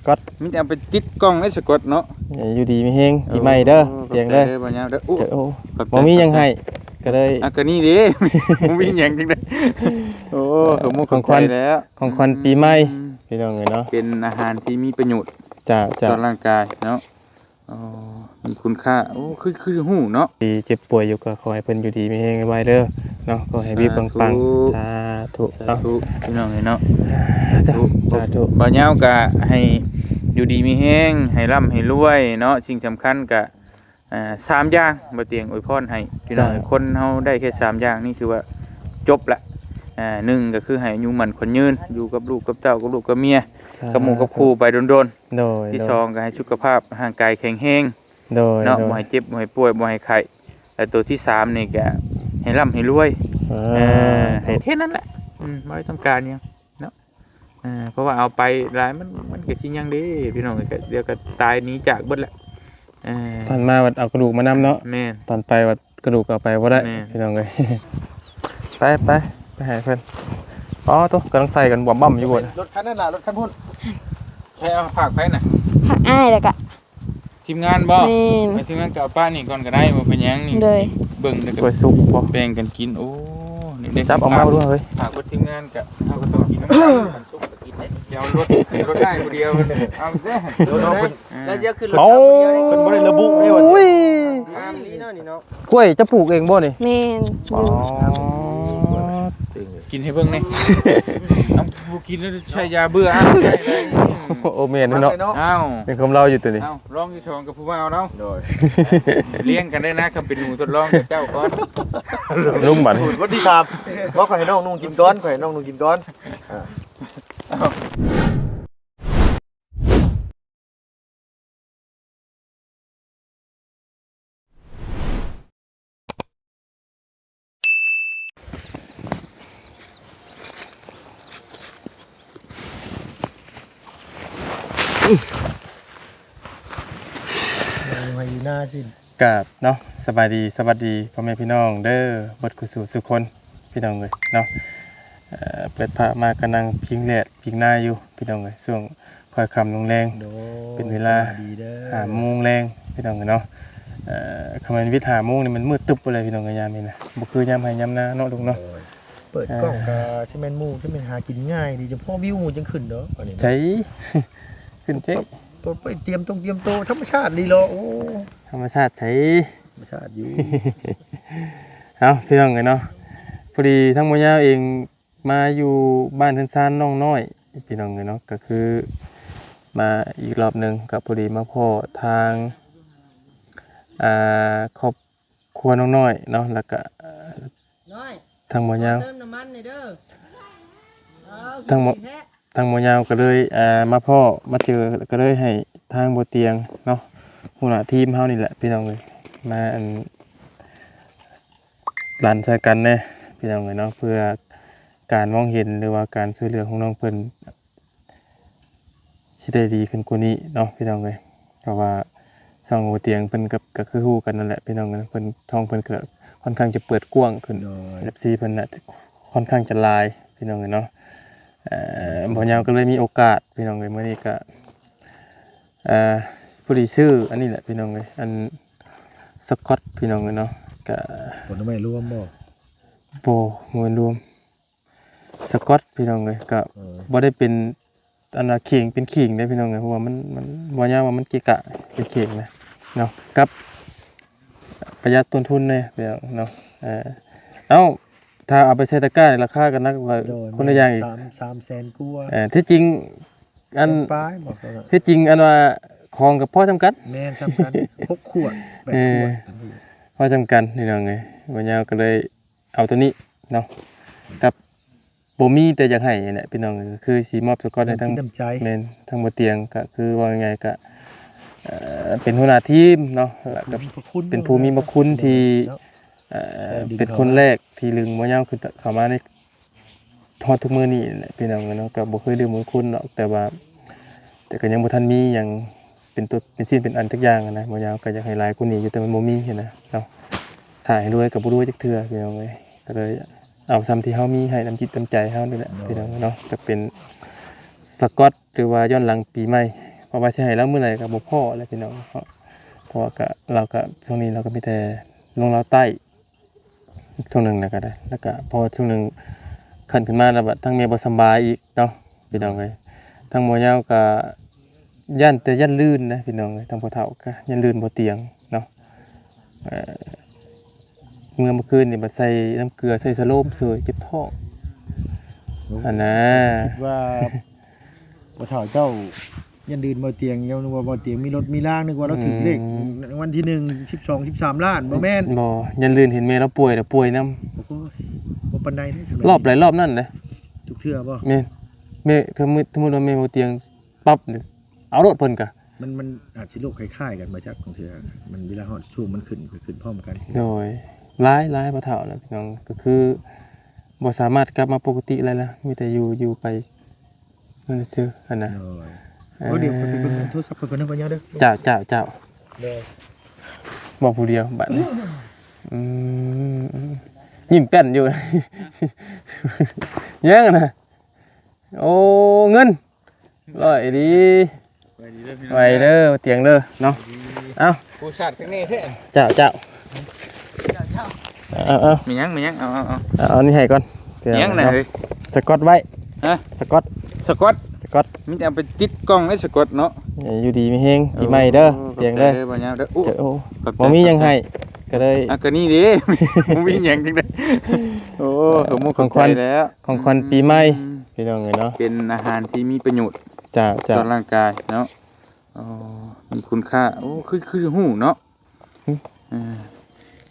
ກ໋ອດ ມີແຕ່ເອົາໄປຕິດກ່ອງໃນສະກ໋ອດເນາະ. ໃຫ້ຢູ່ດີມີແຮງ ເອີ ປີໃໝ່ເດີ ຂອບໃຈ ຕຽງເດີ ເດີ ບໍ່ຍາວເດີ. ໂອ້ ໂອ້ ຂອບໃຈ ບໍ່ມີຫຍັງໃຫ້ ຂອບໃຈ ກໍເລີຍ ອ່ະ ກໍນີ້ເດ້ ບໍ່ມີຫຍັງຈັ່ງໃດ. ໂອ້ ຂອບໃຈ ຂອງຂວັນ ແລ້ວ ຂອງຂວັນປີໃໝ່ ອືມ ພີ່ນ້ອງເອີຍເນາະ ເປັນອາຫານທີ່ມີປະໂຫຍດ ເຈົ້າ ເຈົ້າ ຕໍ່ຮ່າງກາຍເນາະ. ອໍ ມີຄຸນຄ່າ. ໂອ້ ຄື ຄືຮູ້ເນາະ ທີ່ເຈັບປ່ວຍຢູ່ກໍຂໍໃຫ້ເພິ່ນຢູ່ດີມີແຮງໄວໆເດີເນາະ. ຂໍໃຫ້ວິວປັງໆ. ສາທຸ ສາທຸ ສາທຸ ເນາະ ພີ່ນ້ອງເອີຍເນາະ. ສາທຸ ສາທຸ ສາທຸ. ບ່າວຍາວກໍໃຫ້ຢູ່ດີມີແຮງ ໃຫ້ລ່ຳໃຫ້ລວຍເນາະ. ສິ່ງສຳຄັນກໍ ອ່າ ສາມຢ່າງ ບ່າວຕຽງອວຍພອນໃຫ້ພີ່ນ້ອງ. ເຈົ້າ ຄົນເຮົາໄດ້ແຄ່ສາມຢ່າງນີ້ຖືວ່າຈົບລະ. ອ່າ ໜຶ່ງກໍຄືໃຫ້ອາຍຸໝັ້ນຂວັນຍືນ ຢູ່ກັບລູກກັບເຕົ້າ ກັບລູກກັບເມຍ ສາທຸ ກັບໝູ່ກັບຄູ່ໄປດົນໆ. ໂດຍ ທີສອງກໍໃຫ້ສຸຂະພາບຮ່າງກາຍແຂງແຮງ ໂດຍ ເນາະ ໂດຍ ບໍ່ໃຫ້ເຈັບ ບໍ່ໃຫ້ປ່ວຍ ບໍ່ໃຫ້ໄຂ້ ແລະ ໂຕທີສາມນີ້ກໍໃຫ້ລ່ຳໃຫ້ລວຍ. ເອີ ເອີ ໃຫ້ແຄ່ນັ້ນແຫຼະ ອືມ ບໍ່ໄດ້ຕ້ອງການຫຍັງເນາະ. ເອີ ເພາະວ່າເອົາໄປຫຼາຍມັນ ມັນກໍຊິຍັງເດ້ພີ່ນ້ອງ. ກໍດຽວກໍຕາຍໜີຈາກເບິດແຫຼະ. ເອີ ຕອນມາບັດເອົາກະດູກມານຳເນາະ. ແມ່ນ ຕອນໄປບັດກະດູກເອົາໄປບໍ່ໄດ້ ແມ່ນ ພີ່ນ້ອງເອີຍ. ໄປ ໄປ ໄປໃຫ້ເພິ່ນ. ອໍ ໂຕ ກຳລັງໃສ່ກັນບວມບັ້ມຢູ່ພຸ້ນ. ລົດຄັນນັ້ນລະ ລົດຄັນພຸ້ນ. ໃຜເອົາ ຝາກໃຜນະ? ຝາກອ້າຍ ແລ້ວກະທີມງານບໍ? ແມ່ນ ໃຫ້ທີມງານກໍເອົາປະນີ້ກ່ອນກໍໄດ້ ບໍ່ເປັນຫຍັງນີ້. ໂດຍ ເບິ່ງແລ້ວກໍ ກ້ວຍສຸກບໍ? ແບ່ງກັນກິນ. ໂອ້ ນີ້ໄດ້ ຈັບເອົາມາດູເຮີ້ຍ. ຝາກເບິດທີມງານກໍ ເຮົາກໍຕ້ອງກິນນຳກັນ ມັນສຸກກໍກິນໄດ້. ດຽວລົດ ລົດໄດ້ຜູ້ດຽວ ເອົາເດ້. ລົດໄດ້ ແລ້ວດຽວຂຶ້ນລົດ ໂອ້ຍ ເອົາຜູ້ດຽວນີ້ ເພິ່ນບໍ່ໄດ້ລະບຸໄດ້ວ່າ. ໂອ້ຍ ງາມອີ່ຫຼີເນາະນີ້ເນາະ. ກ້ວຍເຈົ້າປູກເອງບໍ່ນີ້? ແມ່ນ ອໍ ກິນໃຫ້ເບິ່ງແດ່. ເອົາ ບໍ່ກິນແລ້ວໃຊ້ຢາເບື່ອ. ໂອ້ ແມ່ນເນາະ. ເອົ້າ ເປັນຄວາມລາວຢູ່ຕົວນີ້. ເອົ້າ ລອງຢູ່ສອງກັບຜູ້ບ່າວລາວ. ໂດຍ ລ້ຽງກັນໄດ້ນະ ຄັນເປັນໝູທົດລອງເຈົ້າກ່ອນ. ລຸງບັດ ວັນທີສາມ ບໍ່ ຂ້ອຍໃຫ້ນ້ອງນຸ່ງກິນກ່ອນ ຂ້ອຍໃຫ້ນ້ອງນຸ່ງກິນກ່ອນ. ເອົ້າ ໄຫວນາຊິ ກາບເນາະ ສະບາຍດີ ສະຫວັດດີພໍ່ແມ່ພີ່ນ້ອງເດີ ເບິດຄູ່ສູ່ສູ່ຄົນ ພີ່ນ້ອງເອີຍເນາະ. ເອີ ເປີດພາບມາກໍນັ່ງພິງແດດພິງນາຢູ່ ພີ່ນ້ອງເອີຍ ຊ່ວງຄ່ອຍຄ່ຳລົງແລງ. ໂດຍ ເປັນເວລາ ສະບາຍດີເດີ ຫ້າໂມງແລງ ພີ່ນ້ອງເອີຍເນາະ. ເອີ ຄັນແມ່ນວິດຫ້າໂມງນີ້ມັນມືດຕຶບເລີຍ ພີ່ນ້ອງເອີຍ ຍາມນີ້ນະ ບໍ່ຄືຍາມໄຮ່ຍາມນາເນາະ ລຸງເນາະ. ໂດຍ ເປີດກ້ອງກໍ ອ່າ ຊິແມ່ນໝູ່ ຊິແມ່ນຫາກິນງ່າຍດີ ຈະພໍວິວໝູ່ຈັ່ງຂຶ້ນເນາະ ອັນນີ້ນະ ໃສ ຂຶ້ນເຈ້ ບໍ່ໄດ້ຕຽມຕົງຕຽມໂຕ ທຳມະຊາດລີເລາະ. ໂອ້ ທຳມະຊາດໃສ ທຳມະຊາດຢູ່. ເອົ້າ ພີ່ນ້ອງເອີຍເນາະ ພໍດີທາງໝໍຍາວເອງມາຢູ່ບ້ານເຮືອນຊານນ້ອງນ້ອຍ ພີ່ນ້ອງເອີຍເນາະ ກໍຄືມາອີກລອບໜຶ່ງ ກໍພໍດີມາພໍ້ທາງ ອ່າ ຄອບ ຄົວນ້ອງນ້ອຍເນາະ ແລ້ວກະ ນ້ອຍ ທາງໝໍຍາວ ເຕີມນ້ຳມັນນີ້ເດີ ທາງໝໍ ທາງໝໍຍາວກໍເລີຍ ອ່າ ມາພໍ້ມາເຈີ ກໍເລີຍໃຫ້ທາງບໍ່ຕຽງເນາະ ຫົວໜ້າທີມເຮົານີ້ແຫຼະ ພີ່ນ້ອງເອີຍ ມາ ອັນ ລັນຊ່ອຍກັນແດ່ ພີ່ນ້ອງເອີຍເນາະ ເພື່ອການມອງເຫັນ ຫຼືວ່າການຊ່ວຍເຫຼືອຂອງນ້ອງເພິ່ນ ຊິໄດ້ດີຂຶ້ນກວ່ານີ້ເນາະ ພີ່ນ້ອງເອີຍ. ເພາະວ່າຊ່ອງຫົວຕຽງເພິ່ນກໍ ກໍຄືຮູ້ກັນນັ້ນແຫຼະ ພີ່ນ້ອງເອີຍ ເພິ່ນ ຊ່ອງເພິ່ນກໍຄ່ອນຂ້າງຈະເປີດກວ້າງຂຶ້ນ ໂດຍ ເອັຟຊີ ເພິ່ນນະ ຄ່ອນຂ້າງຈະຫຼາຍ ພີ່ນ້ອງເອີຍເນາະ. ເອີ ບໍ່ຍາວກໍເລີຍມີໂອກາດ ພີ່ນ້ອງເອີຍ ມື້ນີ້ກໍ ເອີ ພໍດີຊື້ອັນນີ້ແຫຼະ ພີ່ນ້ອງເອີຍ ອັນສະກອດ ພີ່ນ້ອງເອີຍເນາະ ກໍ ຜົນໄມ້ລວມບໍ່? ບໍ່ ບໍ່ແມ່ນລວມ. ສະກອດ ພີ່ນ້ອງເອີຍ ກໍ ເອີ ບໍ່ໄດ້ເປັນອັນວ່າເຂ່ງເປັນຂີງເດ້ ພີ່ນ້ອງເອີຍ ເພາະວ່າມັນ ມັນບໍ່ຍາກວ່າມັນເກະກະເປັນເຂ່ງນະເນາະ ກັບປະຢັດຕົ້ນທຶນແດ່ ພີ່ນ້ອງເນາະ. ເອີ ເອົ້າ ຖ້າເອົາໄປໃສ່ຕະກ້ານີ້ລາຄາກໍໜັກກວ່າ ໂດຍ ຄົນລະຢ່າງອີກ ສາມ ສາມແສນກວ່າ. ເອີ ທີ່ຈິງອັນ ແສນປາຍບໍ່ ທີ່ຈິງອັນວ່າຂອງກໍພໍສ່ຳກັນ ແມ່ນສ່ຳກັນ ຫົກຂວດ ແປດຂວດ ເອີ ພໍສ່ຳກັນ ພີ່ນ້ອງເອີຍ ບໍ່ຍາວກໍເລີຍ ເອົາໂຕນີ້ເນາະ ກັບບໍ່ມີແຕ່ຢາກໃຫ້ນີ້ແຫຼະ ພີ່ນ້ອງເອີຍ ຄືຊິມອບສະກອດໃຫ້ທັງ ນ້ຳຈິດນ້ຳໃຈ ແມ່ນ ທັງບໍ່ຕຽງ ກໍຄືເວົ້າງ່າຍໆ ກໍ ເອີ ເປັນຫົວໜ້າທີມເນາະ ແລ້ວກໍເປັນຜູ້ມີພະຄຸນທີ່ ເອີ ເປັນຄົນແລກທີ່ດຶງບໍ່ຍາວຂຶ້ນເຂົ້າມາໃນ ຮອດທຸກມື້ນີ້ແຫຼະ ພີ່ນ້ອງເອີຍເນາະ ກໍບໍ່ເຄີຍລືມບຸນຄຸນດອກ ແຕ່ວ່າ ແຕ່ກໍຍັງບໍ່ທັນມີຫຍັງເປັນຕົວເປັນສິ່ງເປັນອັນຈັກຢ່າງນະ ບໍ່ຍາວກໍຢາກໃຫ້ຫຼາຍກວ່ານີ້ຢູ່ ແຕ່ມັນບໍ່ມີຫັ້ນນະເນາະ ຖ້າໃຫ້ລວຍກໍບໍ່ລວຍຈັກເທື່ອ ພີ່ນ້ອງເອີຍ ກໍເລີຍເອົາສ່ຳທີ່ເຮົາມີ ໃຫ້ນ້ຳຈິດນ້ຳໃຈເຮົານີ້ແຫຼະ ໂດຍ ພີ່ນ້ອງເນາະ ກໍເປັນສະກອດ ຫຼືວ່າຍ້ອນຫຼັງປີໃໝ່ ເພາະວ່າຊິໃຫ້ລາວມື້ໃດກໍບໍ່ພໍແຫຼະພີ່ນ້ອງເນາະ ເພາະວ່າກໍ ລາວກໍ ຊ່ວງນີ້ລາວກໍມີແຕ່ລົງລາວໃຕ້ ຊ່ວງໜຶ່ງແລ້ວກໍໄດ້ ແລ້ວກໍພໍຊ່ວງໜຶ່ງຂັ້ນຂຶ້ນມາແລ້ວ ບັດທາງແມ່ບໍ່ສຳບາຍອີກເນາະ ພີ່ນ້ອງເອີຍ. ທາງໝໍຍາວກໍຢ້ານ ແຕ່ຢ້ານລື່ນນະພີ່ນ້ອງເອີຍ ທາງພໍ່ເຖົ້າກໍຢ້ານລື່ນບໍ່ຕຽງເນາະ. ເອີ ເມື່ອ ເມື່ອຄືນນີ້ບັດໃສ່ນ້ຳເກືອ ໃສ່ສະໂລມເສີຍ ເຈັບທ້ອງ ໂອ້ ອັນນະ ຄິດວ່າພໍ່ເຖົ້າເຈົ້າຢ້ານອື່ນບໍ່ຕຽງ ຢ້ານວ່າບໍ່ຕຽງມີລົດມີລາງ ນຶກວ່າລາວຖືກເລກ ອືມ ລາງວັນທີໜຶ່ງ ສິບສອງ ສິບສາມລ້ານ ບໍ່ແມ່ນ ບໍ່ ຢ້ານລື່ນເຫັນແມ່ລາວປ່ວຍແລ້ວປ່ວຍນຳ ໂອ້ຍ ບໍ່ປານໃດເດ້ ລອບໃດລອບນັ້ນເດ້ ທຸກເທື່ອບໍ່ ແມ່ນ ແມ່ ສົມມຸດ ສົມມຸດວ່າແມ່ບໍ່ຕຽງປັບນີ້ ເອົາໂລດເພິ່ນກະ ມັນ ມັນອາດຊິໂລກຄ້າຍໆກັນບໍ່ຈັກ ບາງເທື່ອມັນເວລາຮອດຊ່ວງມັນຂຶ້ນ ກໍຂຶ້ນພ້ອມກັນ ໂດຍ ຫຼາຍ ຫຼາຍ ພໍ່ເຖົ້ານະພີ່ນ້ອງ ກໍຄືບໍ່ສາມາດກັບມາປົກກະຕິໄດ້ລະ ມີແຕ່ຢູ່ ຢູ່ໄປ ນັ້ນຊື່ຫັ້ນນະ ໂດຍ ເອີ ໂອ້ ດຽວຂ້ອຍໄປເບິ່ງໂທລະສັບເພິ່ນກ່ອນເດີ ເຈົ້າ ເຈົ້າ ເຈົ້າ ໂດຍ ເວົ້າຜູ້ດຽວບັດນີ້ ອືມ ຍິ້ມແປ້ນຢູ່ ຍັງນະ ໂອ້ ເງິນ ຮ້ອຍດີ ໄວດີເດີ ຕຽງເດີເນາະ ເອົ້າ ຜູ້ຊາດຂ້າງນີ້ແທ້ ເຈົ້າ ເຈົ້າ ເອົາ ເອົາ ມີຫຍັງ ມີຫຍັງ ເອົາ ເອົາ ເອົາ ເອົາອັນນີ້ໃຫ້ກ່ອນ ມີຫຍັງນະເອີຍ ສະກອດໄວ້ ຮະ ສະກອດ ສະກອດ ສະກອດ ມີແຕ່ເອົາໄປຕິດກ່ອງໃນສະກອດເນາະ ຢູ່ດີມີແຮງ ປີໃໝ່ເດີ ຕຽງເດີ ບໍ່ຍາວເດີ ໂອ້ ບໍ່ມີຫຍັງໃຫ້ ກໍເລີຍ ອ່ະ ກໍນີ້ເດ້ ບໍ່ມີຫຍັງຈັ່ງໃດ ໂອ້ ຂອບໃຈແລ້ວ ຂອງຂວັນປີໃໝ່ ອືມ ພີ່ນ້ອງເອີຍເນາະ ເປັນອາຫານທີ່ມີປະໂຫຍດ ເຈົ້າ ເຈົ້າ ຕໍ່ຮ່າງກາຍເນາະ ອໍ ມີຄຸນຄ່າ ໂອ້ ຄື ຄືຮູ້ເນາະ ຫຶ ເອີ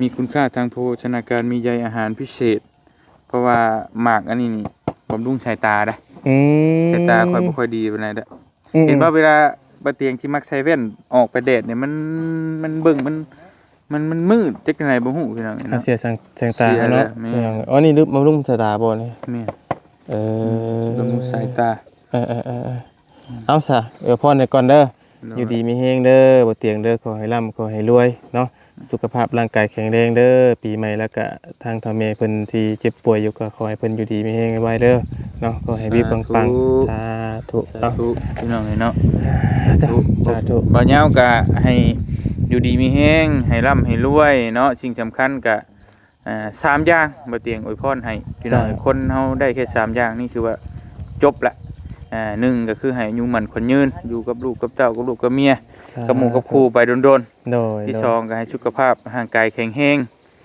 ມີຄຸນຄ່າທາງໂພຊະນາການ ມີໃຍອາຫານພິເສດ ເພາະວ່າໝາກອັນນີ້ນີ້ບຳລຸງສາຍຕາເດ້ ອືມ ສາຍຕາຂ້ອຍບໍ່ຄ່ອຍດີປານໃດເດ້ ອືມ ເຫັນບໍ່ ເວລາບ່າວຕຽງທີ່ມັກໃສ່ແວ່ນອອກໄປແດດນີ້ ມັນ ມັນເບິ່ງ ມັນ ມັນ ມັນມືດ ຈັກຈັ່ງໃດບໍ່ຮູ້ພີ່ນ້ອງເອີຍເນາະ ເສຍແສງ ແສງຕາເນາະ ເສຍແລ້ວ ພີ່ນ້ອງເອີຍ ອໍ ນີ້ບຳລຸງສາຍຕາບໍ່ນີ້ ແມ່ນ ເອີ ບຳລຸງສາຍຕາ ເອີ ເອີ ເອີ ເອີ ເອົາຊະ ອວຍພອນໃຫ້ກ່ອນເດີ ໂດຍ ຢູ່ດີມີແຮງເດີ ບ່າວຕຽງເດີ ຂໍໃຫ້ລ່ຳ ຂໍໃຫ້ລວຍເນາະ ສຸຂະພາບຮ່າງກາຍແຂງແຮງເດີ ປີໃໝ່ແລ້ວກະ ທາງເຖົ້າແມ່ເພິ່ນທີ່ເຈັບປ່ວຍຢູ່ ກໍຂໍໃຫ້ເພິ່ນຢູ່ດີມີແຮງໄວໆເດີເນາະ ຂໍໃຫ້ວິວປັງໆ ສາທຸ ສາທຸ ເນາະ ພີ່ນ້ອງເອີຍເນາະ ສາທຸ ສາທຸ ບ່າວຍາວກະໃຫ້ຢູ່ດີມີແຮງ ໃຫ້ລ່ຳໃຫ້ລວຍເນາະ ສິ່ງສຳຄັນກະ ອ່າ ສາມຢ່າງ ບ່າວຕຽງອວຍພອນໃຫ້ພີ່ນ້ອງ ເຈົ້າ ຄົນເຮົາໄດ້ແຄ່ສາມຢ່າງນີ້ຖືວ່າຈົບລະ ອ່າ ໜຶ່ງກໍຄືໃຫ້ອາຍຸໝັ້ນຂວັນຍືນ ຢູ່ກັບລູກກັບເຕົ້າ ກັບລູກກັບເມຍ ສາທຸ ກັບໝູ່ກັບຄູ່ໄປດົນໆ ໂດຍ ທີສອງກໍໃຫ້ສຸຂະພາບຮ່າງກາຍແຂງແຮງ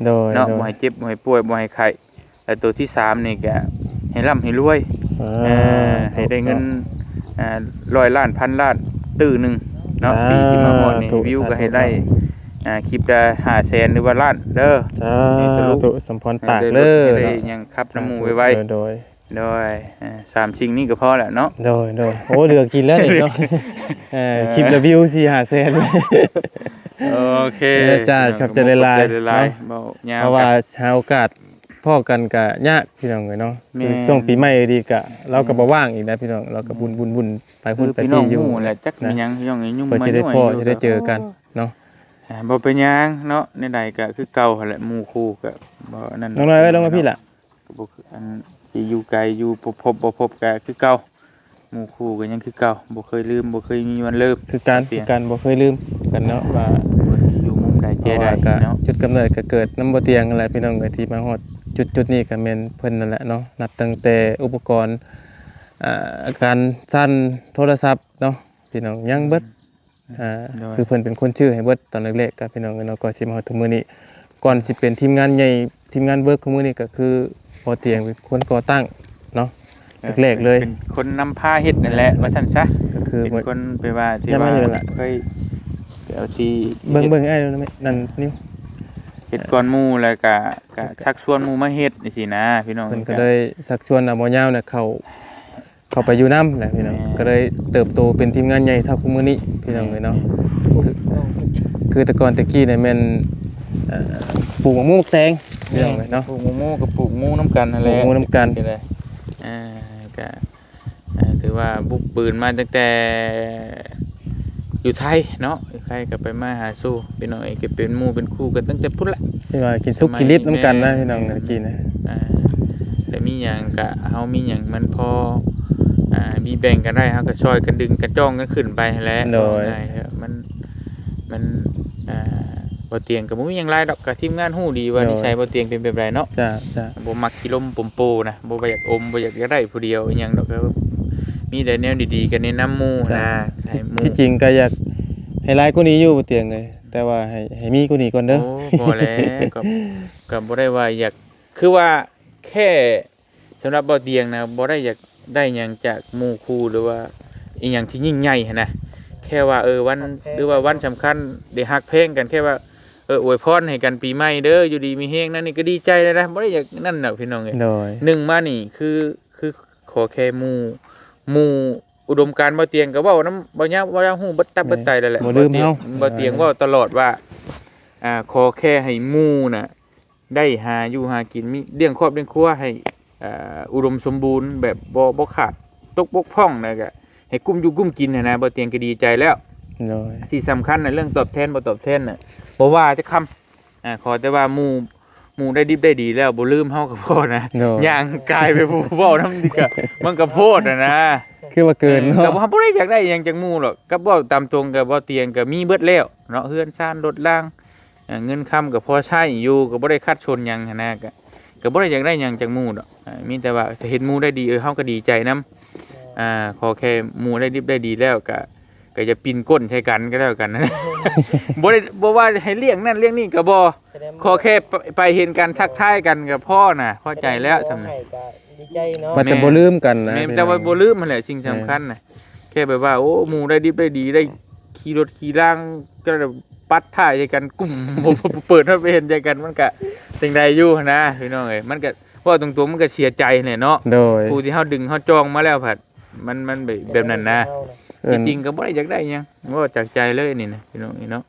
ໂດຍ ເນາະ ໂດຍ ບໍ່ໃຫ້ເຈັບ ບໍ່ໃຫ້ປ່ວຍ ບໍ່ໃຫ້ໄຂ້ ແລະ ໂຕທີສາມນີ້ກໍໃຫ້ລ່ຳໃຫ້ລວຍ ອ່າ ເອີ ໃຫ້ໄດ້ເງິນ ອ່າ ຮ້ອຍລ້ານ ພັນລ້ານ ຕື້ໜຶ່ງເນາະ ສາທຸ ປີທີ່ມາຮອດນີ້ ສາທຸ ວິວກໍໃຫ້ໄດ້ ສາທຸ ອ່າ ຄລິບລະຫ້າແສນ ຫຼືວ່າລ້ານເດີ ສາທຸ ໃຫ້ທະລຸ ສົມພອນປາກເດີ ໃຫ້ໄດ້ລົດ ໃຫ້ໄດ້ຫຍັງຂັບນຳໝູ່ໄວໆ ໂດຍ ໂດຍ ອ່າ ສາມສິ່ງນີ້ກໍພໍແລ້ວເນາະ ໂດຍ ໂດຍ ໂອ້ ເຫຼືອກິນແລ້ວນີ້ເນາະ ເອີ ເອີ ຄລິບລະວິວສີ່ຫ້າແສນ ໂອເຄ ເອີ ເຈົ້າ ຂອບໃຈຫຼາຍໆ ຂອບໃຈຫຼາຍໆ ເນາະ ເວົ້າຍາວ ເພາະວ່າຫາໂອກາດພໍ້ກັນກະຍາກພີ່ນ້ອງເອີຍເນາະ ແມ່ນ ຊ່ວງປີໃໝ່ດີກະ ລາວກໍບໍ່ວ່າງອີກນະພີ່ນ້ອງ ລາວກໍວຸ້ນໆໄປ ເອີ ພຸ້ນໄປພີ້ຢູ່ ພີ່ນ້ອງຮູ້ແຫຼະ ຈັກແມ່ນຫຍັງ ພີ່ນ້ອງເອີຍ ຫຍຸ້ງ ເພື່ອຊິໄດ້ພໍ້ ຊິໄດ້ເຈີກັນເນາະ ອ່າ ບໍ່ເປັນຫຍັງເນາະ ແນວໃດກໍຄືເກົ່າຫັ້ນແຫຼະ ໝູ່ຄູ່ກໍບໍ່ນັ້ນ ນ້ອງນ້ອຍເອີຍ ລົງມາພີ້ລະ ກໍບໍ່ຄື ອັນ ຊິຢູ່ໄກຢູ່ ພົບບໍ່ພົບກໍຄືເກົ່າ ໝູ່ຄູ່ກໍຍັງຄືເກົ່າ ບໍ່ເຄີຍລືມ ບໍ່ເຄີຍມີວັນລືມ ຄືກັນ ຄືກັນ ບໍ່ເຄີຍລືມກັນເນາະ ວ່າຢູ່ມຸມໃດແຈໃດເນາະ ຈຸດກຳເນີດກໍເກີດນຳບໍ່ຕຽງຫັ້ນແຫຼະ ພີ່ນ້ອງເອີຍ ທີ່ມາຮອດຈຸດໆນີ້ກໍແມ່ນເພິ່ນນັ້ນແຫຼະເນາະ ນັບຕັ້ງແຕ່ອຸປະກອນ ອ່າ ການສັ່ນໂທລະສັບເນາະ ພີ່ນ້ອງ ຍັງເບິດ ອ່າ ໂດຍ ຄືເພິ່ນເປັນຄົນຊື້ໃຫ້ເບິດຕອນແລກໆ ກໍພີ່ນ້ອງເອີຍເນາະ ກໍຊິມາຮອດທຸກມື້ນີ້ ກ່ອນຊິເປັນທີມງານໃຫຍ່ ທີມງານເວີກຂອງມື້ນີ້ ກໍຄືພໍ່ຕຽງເປັນຄົນກໍ່ຕັ້ງເນາະ ເອີ ແລກໆເລີຍ ເປັນຄົນນຳພາເຮັດນັ້ນແຫຼະ ວ່າຊັ້ນຊະ ກໍຄືເປັນຄົນໄປວ່າທີ່ວ່າເຄີຍໄປເອົາທີ່ ເບິ່ງ ເບິ່ງອ້າຍນັ້ນນິ້ວ ເຮັດກ່ອນໝູ່ ແລ້ວກະ ກະຊັກຊວນໝູ່ມາເຮັດຈັ່ງຊີ້ນະ ພີ່ນ້ອງ ເພິ່ນກໍເລີຍຊັກຊວນເອົາໝໍຍາວນະເຂົ້າ ເຂົ້າໄປຢູ່ນຳແຫຼະພີ່ນ້ອງ ແມ່ນ ກໍເລີຍເຕີບໂຕເປັນທີມງານໃຫຍ່ເທົ່າທຸກມື້ນີ້ພີ່ນ້ອງເອີຍເນາະ ແມ່ນ ຄື ຄືແຕ່ກ່ອນແຕ່ກີ້ນີ້ແມ່ນ ເອີ ປູກໝາກໝູໝາກແຕງ ແມ່ນ ພີ່ນ້ອງເອີຍເນາະ ປູກໝາກໝູກັບປູກໝູນຳກັນຫັ້ນແຫຼະ ປູກໝູນຳກັນ ອ່າ ກະ ອ່າ ຖືວ່າບຸກບືນມາຕັ້ງແຕ່ຢູ່ໄທເນາະ ຢູ່ໄທກໍໄປມາຫາສູ່ ພີ່ນ້ອງເອີຍ ກໍເປັນໝູ່ເປັນຄູ່ກັນຕັ້ງແຕ່ພຸ້ນແຫຼະ ທີ່ວ່າກິນສຸກກິນດິບນຳກັນນະ ສະໄໝແມ່ ພີ່ນ້ອງ ແຕ່ກີ້ນະ ອ່າ ແຕ່ມີຫຍັງກະ ເຮົາມີຫຍັງມັນພໍ ອ່າ ມີແບ່ງກັນໄດ້ ເຮົາກໍຊ່ອຍກັນດຶງກັນຈ້ອງກັນຂຶ້ນໄປຫັ້ນແຫຼະ. ໂດຍ ເວົ້າງ່າຍໆ ມັນ ມັນ ອ່າ ບໍ່ຕຽງກໍບໍ່ມີຫຍັງຫຼາຍດອກ ກໍທີມງານຮູ້ດີວ່າ ໂດຍ ນິໄສບໍ່ຕຽງເປັນແບບໃດເນາະ. ຈ້າ ຈ້າ ບໍ່ມັກຂີ້ລົມປົມໂປນະ ບໍ່ ບໍ່ຢາກອົມ ບໍ່ຢາກ ຢາກໄດ້ຜູ້ດຽວອີ່ຫຍັງດອກ ກໍມີແຕ່ແນວດີໆ ກໍແນະນຳໝູ່ ຈ້າ ນະ ໃຫ້ໝູ່. ທີ່ ທີ່ຈິງກໍຢາກໃຫ້ຫຼາຍກວ່ານີ້ຢູ່ ບໍ່ຕຽງເອີຍ ແຕ່ວ່າໃຫ້ ໃຫ້ມີກວ່ານີ້ກ່ອນເດີ. ໂອ້ ບໍ່ແຫຼະ ກໍ ກໍບໍ່ໄດ້ວ່າຢາກ ຄືວ່າແຄ່ ສຳລັບບໍ່ຕຽງນະ ບໍ່ໄດ້ຢາກໄດ້ຫຍັງຈາກໝູ່ຄູ່ ຫຼືວ່າອີ່ຫຍັງທີ່ຍິ່ງໃຫຍ່ຫັ້ນນະ ແຄ່ວ່າ ເອີ ວັນ ຮັກແພງ ຫຼືວ່າວັນສຳຄັນ ໄດ້ຮັກແພງກັນ ແຄ່ວ່າ ເອີ ອວຍພອນໃຫ້ກັນປີໃໝ່ເດີ ຢູ່ດີມີແຮງ ນັ້ນນີ້ກໍດີໃຈແລ້ວນະ ບໍ່ໄດ້ຢາກນັ້ນດອກພີ່ນ້ອງເອີຍ. ໂດຍ ໜຶ່ງມານີ້ຄື ຄືຂໍແຄ່ໝູ່ ໝູ່ອຸດົມການບໍ່ຕຽງ ກໍເວົ້ານຳບໍ່ຍາວ ບໍ່ຍາວຮູ້ເບິດຕັບເບິດໄຕແລ້ວແຫຼະ. ບໍ່ລືມເຮົາ ບໍ່ຕຽງ ເອີ ເວົ້າຕະຫຼອດວ່າ ອ່າ ຂໍແຄ່ໃຫ້ໝູ່ນະ ໄດ້ຫາຢູ່ຫາກິນ ມີ ລ້ຽງຄອບລ້ຽງຄົວໃຫ້ ອ່າ ອຸດົມສົມບູນ ແບບບໍ່ ບໍ່ຂາດຕົກບົກຜ່ອງ ແລ້ວກະໃຫ້ກຸ້ມຢູ່ກຸ້ມກິນຫັ້ນນະ ບໍ່ຕຽງກໍດີໃຈແລ້ວ. ໂດຍ ທີ່ສຳຄັນນະ ເລື່ອງຕອບແທນບໍ່ຕອບແທນນະ ບໍ່ວ່າຈັກຄຳ ອ່າ ຂໍແຕ່ວ່າໝູ່ ໝູ່ໄດ້ດິບໄດ້ດີແລ້ວ ບໍ່ລືມເຮົາກໍພໍນະ. ໂດຍ ຍ່າງກາຍໄປຜູ້ເວົ້ານຳນີ້ກະ ມັນກໍໂພດຫັ້ນນະ ຄືວ່າເກີນເນາະ. ເອີ ກໍບໍ່ ບໍ່ໄດ້ຢາກໄດ້ຫຍັງຈາກໝູ່ດອກ ກັບເວົ້າຕາມຕົງ ກໍບໍ່ຕຽງກໍມີເບິດແລ້ວເນາະ ເຮືອນຊານລົດລາງ ອ່າ ເງິນຄຳກໍພໍໃຊ້ຢູ່ ກໍບໍ່ໄດ້ຂັດສົນຫຍັງຫັ້ນນະ ກໍ ກໍບໍ່ໄດ້ຢາກໄດ້ຫຍັງຈາກໝູ່ດອກ. ອ່າ ມີແຕ່ວ່າຈະເຫັນໝູ່ໄດ້ດີ ເອີ ເຮົາກໍດີໃຈນຳ. ອ່າ ຂໍແຄ່ໝູ່ໄດ້ດິບໄດ້ດີແລ້ວ ກໍ ກໍຢ່າປິ່ນກົ້ນໃສ່ກັນກໍແລ້ວກັນ. ບໍ່ໄດ້ ບໍ່ວ່າໃຫ້ລ້ຽງນັ້ນລ້ຽງນີ້ກໍບໍ່ ແສດງວ່າ ຂໍແຄ່ໄປ ໄປເຫັນກັນ ທັກທາຍກັນກໍພໍນະ ພໍໃຈແລ້ວສ່ຳນັ້ນ. ໃຫ້ກໍດີໃຈເນາະ ວ່າແຕ່ບໍ່ລືມກັນນະ. ແມ່ນ ແຕ່ວ່າບໍ່ລືມຫັ້ນແຫຼະ ສິ່ງສຳຄັນນະ. ແມ່ນ ແຄ່ແບບວ່າ ໂອ້ ໝູ່ໄດ້ດິບໄດ້ດີ ໄດ້ຂີ່ລົດຂີ່ລາງ ກໍໄດ້ປັດທ້າຍໃສ່ກັນ ກຸ້ມ ບໍ່ ບໍ່ເປີດ ເຮົາໄປເຫັນໃສ່ກັນ ມັນກະຈັ່ງໃດຢູ່ຫັ້ນນະ ພີ່ນ້ອງເອີຍ. ມັນກະ ເວົ້າຕົງໆ ມັນກະເສຍໃຈແຫຼະເນາະ. ໂດຍ ຜູ້ທີ່ເຮົາດຶງເຮົາຈອງມາແລ້ວພັດ ມັນ ມັນແບບ ແບບນັ້ນນະ. ເອີ ທີ່ຈິງກໍບໍ່ໄດ້ຢາກໄດ້ຫຍັງ ເວົ້າຈາກໃຈເລີຍນີ້ນະ ພີ່ນ້ອງເອີຍເນາະ.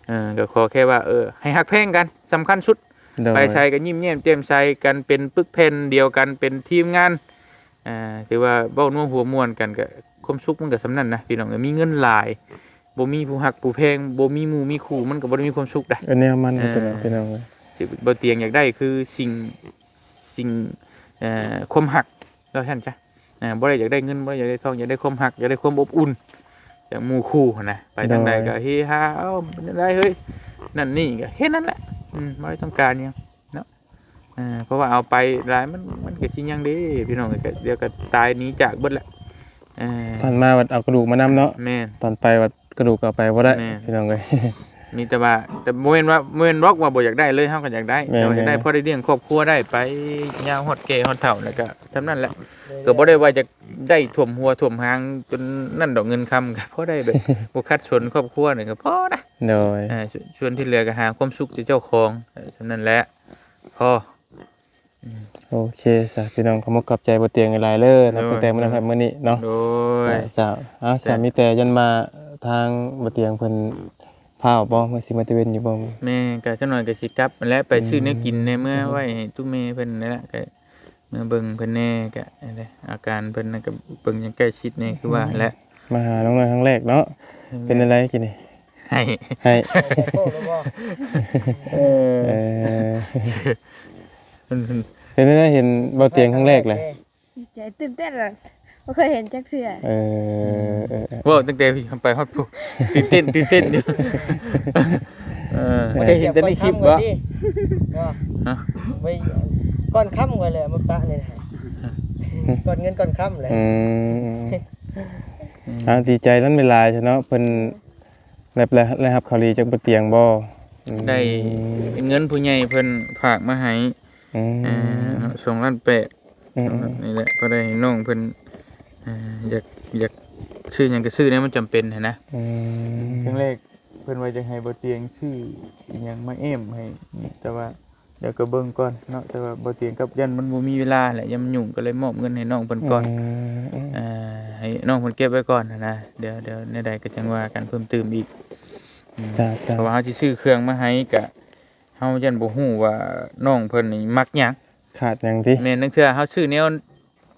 ເອີ ກໍຂໍແຄ່ວ່າ ເອີ ໃຫ້ຮັກແພງກັນ ສຳຄັນສຸດ. ໂດຍ ໄປໃສກໍຍິ້ມແຍ້ມແຈ່ມໃສກັນ ເປັນປຶກແຜ່ນດຽວກັນ ເປັນທີມງານ ອ່າ ຖືວ່າເວົ້ານົວຫົວມ່ວນກັນ ກໍຄວາມສຸກມັນກໍສ່ຳນັ້ນນະ ພີ່ນ້ອງເອີຍ. ມີເງິນຫຼາຍ ບໍ່ມີຜູ້ຮັກຜູ້ແພງ ບໍ່ມີໝູ່ມີຄູ່ ມັນກໍບໍ່ໄດ້ມີຄວາມສຸກໃດ໋. ເອີ ແນວມັນ ເອີ ກໍຕົວນັ້ນ ພີ່ນ້ອງເອີຍ. ທີ່ບໍ່ຕຽງຢາກໄດ້ຄືສິ່ງ ສິ່ງ ເອີ ຄວາມຮັກ ວ່າຊັ້ນຊະ. ອ່າ ບໍ່ໄດ້ຢາກໄດ້ເງິນ ບໍ່ໄດ້ຢາກໄດ້ທອງ ຢາກໄດ້ຄວາມຮັກ ຢາກໄດ້ຄວາມອົບອຸ່ນຈາກໝູ່ຄູ່ຫັ້ນນະ. ໄປທາງໃດ ໂດຍ ກໍເຮຮາ ເອົາ ເປັນຈັ່ງໃດເຮີ້ຍ ນັ້ນນີ້ ກໍແຄ່ນັ້ນແຫຼະ. ອືມ ບໍ່ໄດ້ຕ້ອງການຫຍັງເນາະ. ເອີ ເພາະວ່າເອົາໄປຫຼາຍ ມັນ ມັນກໍຊິຫຍັງເດ້ ພີ່ນ້ອງເອີຍ. ກໍ ດຽວກໍຕາຍໜີຈາກເບິດແຫຼະ. ເອີ ຕອນມາບັດເອົາກະດູກມານຳເນາະ. ແມ່ນ ຕອນໄປບັດກະດູກກໍເອົາໄປບໍ່ໄດ້ ແມ່ນ ພີ່ນ້ອງເອີຍ. ມີແຕ່ວ່າ ແຕ່ບໍ່ແມ່ນວ່າ ບໍ່ແມ່ນບອກວ່າບໍ່ຢາກໄດ້ເລີຍ ເຮົາກໍຢາກໄດ້. ແມ່ນ ແຕ່ວ່າຢາກໄດ້ ແມ່ນ ພໍໄດ້ລ້ຽງຄອບຄົວໄດ້ ໄປຍາວຮອດແກ່ຮອດເຖົ້າ ແລ້ວກໍສ່ຳນັ້ນແຫຼະ. ໂດຍ ກໍບໍ່ໄດ້ວ່າຈະໄດ້ຖ້ວມຫົວຖ້ວມຫາງຈົນນັ້ນດອກ ເງິນຄຳກໍພໍໄດ້ແບບ ບໍ່ຂັດສົນຄອບຄົວນີ້ກໍພໍນະ. ໂດຍ ເອີ ສ່ວນ ສ່ວນທີ່ເຫຼືອກໍຫາຄວາມສຸກໃຫ້ເຈົ້າຂອງ ເອີ ສ່ຳນັ້ນແຫຼະ ພໍ. ອືມ ໂອເຄຊະ ພີ່ນ້ອງ ຂອບມຸກຂອບໃຈບໍ່ຕຽງຫຼາຍໆເດີເນາະ ໂດຍ ຕັ້ງແຕ່ມື້ນັ້ນຮອດມື້ນີ້ເນາະ. ໂດຍ ເຈົ້າ ເອົາ ແຕ່ ສາ ມີແຕ່ຢ້ານວ່າທາງບໍ່ຕຽງເພິ່ນພ້າວບໍ່ ມື້ຊິມາຕະເວັນຢູ່ບໍ່? ແມ່ນ ກະຈັກໜ້ອຍກະຊິກັບຫັ້ນແຫຼະ ໄປ ອືມ ຊື້ແນວກິນແດ່ ເມືອໄວ້ໃຫ້ຕູ້ແມ່ເພິ່ນນັ້ນແຫຼະ ກະເມືອເບິ່ງເພິ່ນແດ່ ກະ ອາການເພິ່ນນັ້ນກະເບິ່ງຢ່າງໃກ້ຊິດແດ່ ຄືວ່າຫັ້ນແຫຼະ. ມາຫານ້ອງນ້ອຍຄັ້ງແລກເນາະ ເປັນຈັ່ງໃດກິນນີ້? ໄຫ້ ໄຫ້ ເອີ ເປັນຈັ່ງໃດ ເຫັນເບົາຕຽງຄັ້ງແລກແຫຼະ? ດີໃຈ ຕື່ນເຕັ້ນ ບໍ່ເຄີຍເຫັນຈັກເທື່ອ. ເອີ ເອີ ເອີ ເວົ້າຕັ້ງແຕ່ໄປຮອດພຸ້ນ ຕື່ນເຕັ້ນ ຕື່ນເຕັ້ນຢູ່. ເອີ ບໍ່ໄດ້ເຫັນແຕ່ໃນຄລິບບໍ່? ຮະ? ກ່ອນຄ່ຳຂ້ອຍແຫຼະມາປະນີ້ນະ ກ່ອນເງິນກ່ອນຄ່ຳແຫຼະ. ອືມ ເອົາ ດີໃຈນຳຫຼາຍໆຊະເນາະ ເພິ່ນ ແລ້ວ ແລ້ວ ໄດ້ຮັບຂ່າວດີຈາກບໍ່ຕຽງບໍ່? ອືມ ໄດ້ເປັນເງິນຜູ້ໃຫຍ່ເພິ່ນຝາກມາໃຫ້ ອືມ ເອີ ສອງລ້ານແປດ ອືມ ນີ້ແຫຼະ ກໍໄດ້ໃຫ້ນ້ອງເພິ່ນ ເອີ ຢາກ ຢາກຊື້ຫຍັງກໍຊື້ແນວມັນຈຳເປັນຫັ້ນນະ. ອືມ ຄັ້ງແລກເພິ່ນວ່າຈະໃຫ້ບໍ່ຕຽງຊື້ອີ່ຫຍັງມາແອ້ມໃຫ້ ແຕ່ວ່າ ດຽວກໍເບິ່ງກ່ອນເນາະ ແຕ່ວ່າບໍ່ຕຽງກັບຢ້ານມັນບໍ່ມີເວລາແຫຼະ ຢ້ານມັນຫຍຸ້ງ ກໍເລີຍມອບເງິນໃຫ້ນ້ອງເພິ່ນກ່ອນ. ອືມ ອືມ ເອີ ໃຫ້ນ້ອງເພິ່ນເກັບໄວ້ກ່ອນຫັ້ນນະ ດຽວ ດຽວແນວໃດກໍຈັ່ງວ່າກັນເພີ່ມຕື່ມອີກ. ອືມ ເຈົ້າ ເຈົ້າ ເພາະວ່າເຮົາຊິຊື້ເຄື່ອງມາໃຫ້ ກະເຮົາຢ້ານບໍ່ຮູ້ວ່ານ້ອງເພິ່ນນີ້ມັກຫຍັງ ຂາດຫຍັງຕິ. ແມ່ນ ລາງເທື່ອເຮົາຊື້ແນວ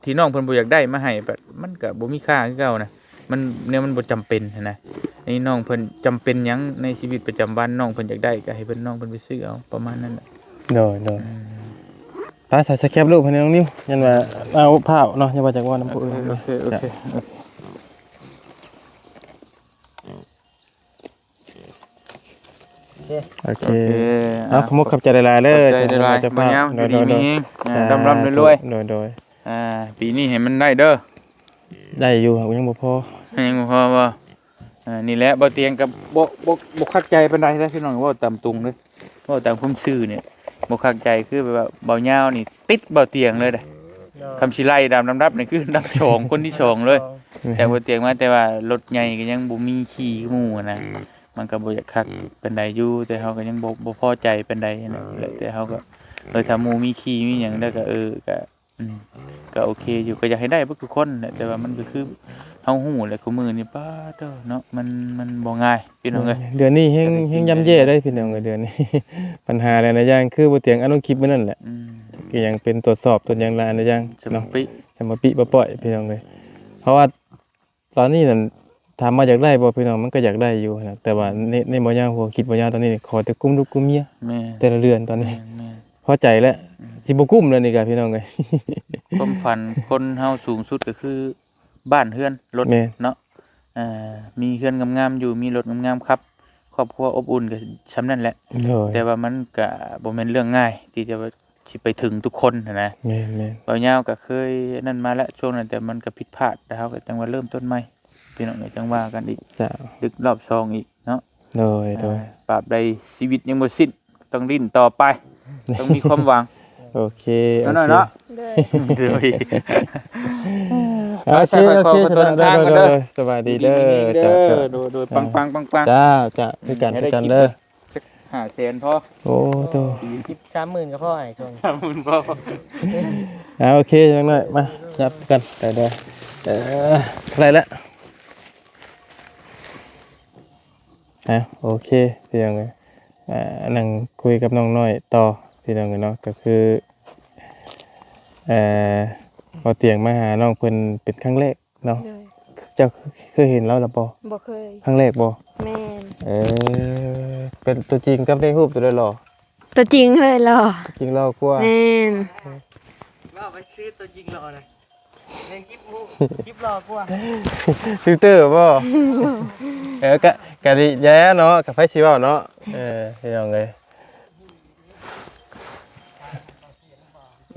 ທີ່ນ້ອງເພິ່ນບໍ່ຢາກໄດ້ມາໃຫ້ ມັນກໍບໍ່ມີຄ່າຄືເກົ່ານະ ມັນ ແນວມັນບໍ່ຈຳເປັນຫັ້ນນະ. ອັນນີ້ນ້ອງເພິ່ນຈຳເປັນຫຍັງໃນຊີວິດປະຈຳວັນ ນ້ອງເພິ່ນຢາກໄດ້ກໍໃຫ້ເພິ່ນ ນ້ອງເພິ່ນໄປຊື້ເອົາ ປະມານນັ້ນແຫຼະ. ໂດຍ ໂດຍ ອືມ ໄປ ໃສ່ ໃສ່ແຄບລູກໃຫ້ນ້ອງນິວ ຍັນວ່າເອົາພ້າວເນາະ ຢ່າວ່າຈັກເວົ້ານຳຜູ້ອື່ນ. ໂອເຄ ໂອເຄ ໂອເຄ ໂອເຄ ໂອເຄ ເອົາ ຂອບມຸກຂອບໃຈຫຼາຍໆເດີ. ຂອບໃຈຫຼາຍໆ ບ່າວຍາວ ຢູ່ດີມີແຮງ ອ່າ ດຳໆລວຍໆ. ໂດຍໆ ອ່າ ປີນີ້ໃຫ້ມັນໄດ້ເດີ. ໄດ້ຢູ່ ຍັງບໍ່ພໍ. ຍັງບໍ່ພໍບໍ່? ອ່າ ນີ້ແຫຼະ ບ່າວຕຽງກໍບໍ່ ບໍ່ ບໍ່ຄັກໃຈປານໃດເດ້ພີ່ນ້ອງ ເວົ້າຕາມຕົງເລີຍ ເວົ້າຕາມຄວາມຊື່ນີ້ ບໍ່ຄັກໃຈ ຄືແບບວ່າບ່າວຍາວນີ້ຕິດບ່າວຕຽງເລີຍເດ້. ໂດຍ ຄຳຊິໄລ່ຕາມລຳດັບນີ້ ຄືລຳດັບສອງ ຄົນທີສອງເລີຍ. ແມ່ນ ແຕ່ບ່າວຕຽງມາ ແຕ່ວ່າລົດໃຫຍ່ກໍຍັງບໍ່ມີຂີ່ຄືໝູ່ນະ ມັນກໍບໍ່ຢາກຄັກປານໃດຢູ່ ແຕ່ເຮົາກໍຍັງບໍ່ ບໍ່ພໍໃຈປານໃດຫັ້ນແຫຼະ. ແຕ່ເຮົາກໍ ເອີ ຖ້າໝູ່ມີຂີ່ມີຫຍັງແລ້ວກໍ ເອີ ກໍ ອືມ ກໍໂອເຄຢູ່ ກໍຢາກໃຫ້ໄດ້ເບິດທຸກຄົນແຫຼະ ແຕ່ວ່າມັນກໍຄືເຮົາຮູ້ແຫຼະ ຄູ່ມື້ນີ້ ປາດໂທ້ເນາະ ມັນ ມັນບໍ່ງ່າຍພີ່ນ້ອງເອີຍ. ເດືອນນີ້ແຮງ ແຕ່ກໍ ແຮງຍ່ຳແຍ່ເດ້ພີ່ນ້ອງເອີຍ ເດືອນນີ້ ບັນຫາຫຼາຍໆຢ່າງ ຄືບໍ່ຕຽງອາລົງຄລິບມື້ນັ້ນແຫຼະ. ອືມ ກໍຍັງເປັນຕວດສອບ ຕົວຢ່າງຫຼາຍໆຢ່າງເນາະ ສະມາປິ ສະມາປິບໍ່ປ່ອຍພີ່ນ້ອງເອີຍ. ເພາະວ່າ ຕອນນີ້ນັ້ນ ຖາມວ່າຢາກໄດ້ບໍ່ພີ່ນ້ອງ ມັນກໍຢາກໄດ້ຢູ່ຫັ້ນນະ ແຕ່ວ່າໃນ ໃນບໍ່ຍາວ ຫົວຄິດບໍ່ຍາວຕອນນີ້ ຂໍແຕ່ກຸ້ມລູກກຸ້ມເມຍ. ແມ່ນ ແຕ່ລະເດືອນຕອນນີ້ ແມ່ນໆ ພໍໃຈແລ້ວ. ອືມ ຊິບໍ່ກຸ້ມແລ້ວນີ້ກະພີ່ນ້ອງເອີຍ. ຄວາມຝັນຄົນເຮົາສູງສຸດກໍຄືບ້ານເຮືອນລົດ ແມ່ນ ເນາະ ເອີ ມີເຮືອນງາມໆຢູ່ ມີລົດງາມໆຂັບ ຄອບຄົວອົບອຸ່ນ ກໍສ່ຳນັ້ນແຫຼະ. ໂດຍ ແຕ່ວ່າມັນກະບໍ່ແມ່ນເລື່ອງງ່າຍທີ່ຈະວ່າ ຊິໄປເຖິງທຸກຄົນຫັ້ນນະ. ແມ່ນໆ ບ່າວຍາວກໍເຄີຍນັ້ນມາແລ້ວຊ່ວງນັ້ນ ແຕ່ມັນກໍຜິດພາດ ແຕ່ເຮົາກໍຈັ່ງວ່າເລີ່ມຕົ້ນໃໝ່ ພີ່ນ້ອງເອີຍ ຈັ່ງວ່າກັນອີກ. ເຈົ້າ ດຶກຮອບສອງອີກເນາະ. ໂດຍ ໂດຍ ອ່າ ຕາບໃດຊີວິດຍັງບໍ່ສິ້ນ ຕ້ອງດີ້ນຕໍ່ໄປ ຕ້ອງມີຄວາມຫວັງ. ໂອເຄ ນ້ອຍໆເນາະ. ໂອເຄ ໂດຍ ໂດຍ ໂອເຄ ໄປ ໂອເຄ ໄປ ຂໍ ຂໍຕົວເດີນທາງກ່ອນເດີ. ໂດຍ ໂດຍ ໂດຍ ສະບາຍດີເດີ. ໂດຍ ໂດຍ ເຈົ້າ ໂດຍ ເຈົ້າ ປັງໆໆ ເຈົ້າ ເຈົ້າ ຄືກັນ ແຕ່ໄດ້ ຄືກັນເດີ. ຫ້າແສນພໍ. ໂອ້ໂຕ ສາມໝື່ນກໍພໍ ອ້າຍ ຊ່ວງ ສາມໝື່ນພໍ. ອ່າ ໂອເຄ ຈັ່ງໜ້ອຍ ມາ ຈັບກັນ ໄປເດີ. ເອີ ໄດ້ລະ. ອ່າ ໂອເຄ ພີ່ນ້ອງເອີຍ ອ່າ ນັ່ງຄຸຍກັບນ້ອງນ້ອຍຕໍ່ ພີ່ນ້ອງເອີຍເນາະ. ກໍຄື ເອີ ບໍ່ຕຽງມາຫານ້ອງເພິ່ນເປັນຄັ້ງແລກ ເນາະ. ໂດຍ ເຈົ້າເຄີຍເຫັນລາວແລ້ວບໍ່? ບໍ່ເຄີຍ. ຄັ້ງແລກບໍ່? ແມ່ນ. ເອີ ເປັນຕົວຈິງກັບໃນຮູບຕົວໃດຫຼໍ່? ຕົວຈິງເລີຍຫຼໍ່. ຕົວຈິງຫຼໍ່ກວ່າ. ແມ່ນ. ວ່າໄປຊື້ຕົວຈິງຫຼໍ່ນະ ໃນຄລິບຮູບ ຄລິບຫຼໍ່ກວ່າ. ຟິວເຕີບໍ່? ເອີ ກະ ກະດີແລ້ວເນາະ ກະໃຜຊິເວົ້າເນາະ. ເອີ ພີ່ນ້ອງເອີຍ.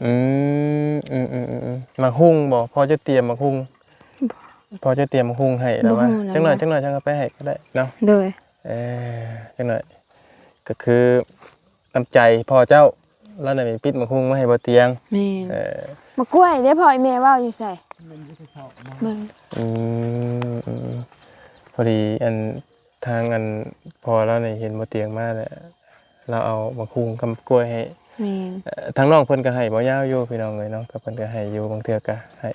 ອືມ ອືມ ໝາກຫຸ່ງບໍ່? ພໍ່ຈະຕຽມໝາກຫຸ່ງ. ພໍ່ຈະຕຽມໝາກຫຸ່ງໃຫ້ລະວ່າ. ຈັກໜ້ອຍ ຈັກໜ້ອຍຈັ່ງເອົາໄປໃຫ້ກໍໄດ້ເນາະ. ໂດຍ. ເອີ ຈັກໜ້ອຍ ກໍຄືນ້ຳໃຈພໍ່ເຈົ້າ ລາວໄດ້ປິດໝາກຫຸ່ງມາໃຫ້ບໍ່ຕຽງ. ແມ່ນ. ເອີ ໝາກກ້ວຍເດ້ພໍ່ ອີ່ແມ່ເວົ້າຢູ່ໃສ? ເບິ່ງ. ອືມ ອືມ ພໍດີອັນ ທາງອັນພໍ່ລາວນີ້ເຫັນບໍ່ຕຽງມາແລ້ວ ລາວເອົາໝາກຫຸ່ງກັບກ້ວຍໃຫ້. ແມ່ນ. ເອີ ທາງນ້ອງເພິ່ນກໍໃຫ້ບໍ່ຍາວຢູ່ພີ່ນ້ອງເອີຍເນາະ ກໍເພິ່ນກໍໃຫ້ຢູ່ ບາງເທື່ອກໍໃຫ້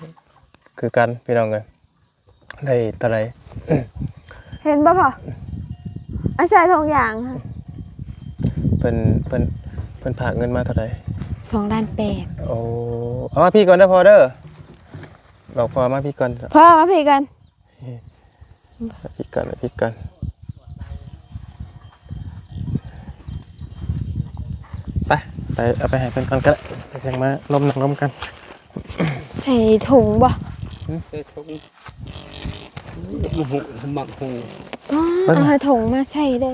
ຄືກັນພີ່ນ້ອງເອີຍ. ໄດ້ເທົ່າໃດ? ເຫັນບໍ່ພໍ່? ອາໄສຖົງຢາງ. ເພິ່ນ ເພິ່ນ ເພິ່ນຝາກເງິນມາເທົ່າໃດ? ສອງລ້ານແປດ. ໂອ້ ເອົາມາພີ້ກ່ອນເດີພໍ່ເດີ. ບອກພໍ່ມາພີ້ກ່ອນ. ພໍ່ມາພີ້ກ່ອນ. ມາພີ້ກ່ອນ ມາພີ້ກ່ອນ. ໄປ ໄປ ເອົາໄປໃຫ້ເພິ່ນກ່ອນກໍໄດ້ ໄປຈັ່ງມາລົມ ນັ່ງລົມກັນ. ໃສ່ຖົງບໍ່? ຫຶ? ໃສ່ຖົງ ໝາກຫຸ່ງ ໝາກຫຸ່ງ. ອໍ ເບິ່ງ ເອົາໃຫ້ຖົງມາໃສ່ເດ້.